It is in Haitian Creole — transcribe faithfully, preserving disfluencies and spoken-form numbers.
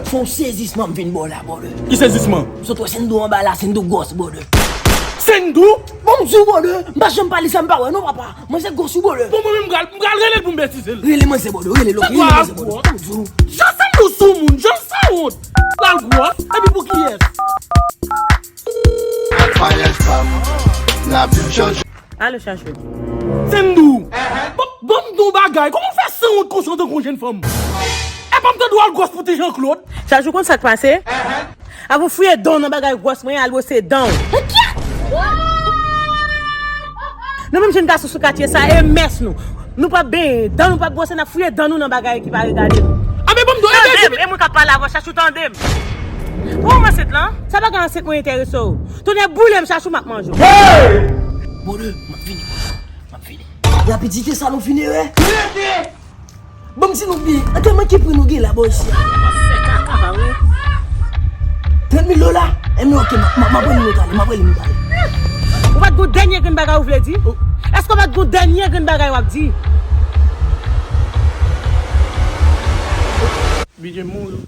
Se yon sezisman m vin ba w la, brother. Ki sezisman? M sot wè Sendou anba la, Sendou gwòs, brother. Sendou? Bon, m di w, brother, m pa janm pale sa m pa wè non, papa. Manzè gwòs wi, brother. Bon, mwen menm m pral, m pral rele l pou m betize l. Rele manzè, brother, rele l, ok? Rele manzè, brother. Bon, m di w. Jan Sendou sou moun, jan sa wont. L al gwòs, epi pou kiyès? Alo, Chachou. Sendou. Bon, bon, m di w bagay. Kòman w fè sanwont konsa antanke yon jèn fanm? E pa m tande w al gwòs pou ti Jean Claude? Chachou, konn sa k pase? Avan w fouye dan w nan bagay gwòs mwen, al bwose dan w. Nou menm jèn gason sou katye sa, e mès nou. Nou p ap benyen dan nou, p ap bwose, n ap fouye dan nou nan bagay ki pa regade nou. Anben, bon, m di w, e mezi. Tande m, e mwen k ap pale avè w, Chachou, tande m. Ou wè m ansent lan? Sa bagay ansent mwen enterese w? Tonnè boule m, Chachou, m ap manje w. Brother, m ap vini, brother. M ap vini. Rapidite sa nou fini, wè. Bon, m di nou byen, antèman ki pri nou gen la bò isi a? Trant mil dola? Enben, ok, m a, m a, m a pran li, nou talè, m a pran li, nou talè. Ou pa t gon dènye grenn bagay ou vle di? Èske ou pa t gon dènye grenn bagay w ap di? Bidye mouri.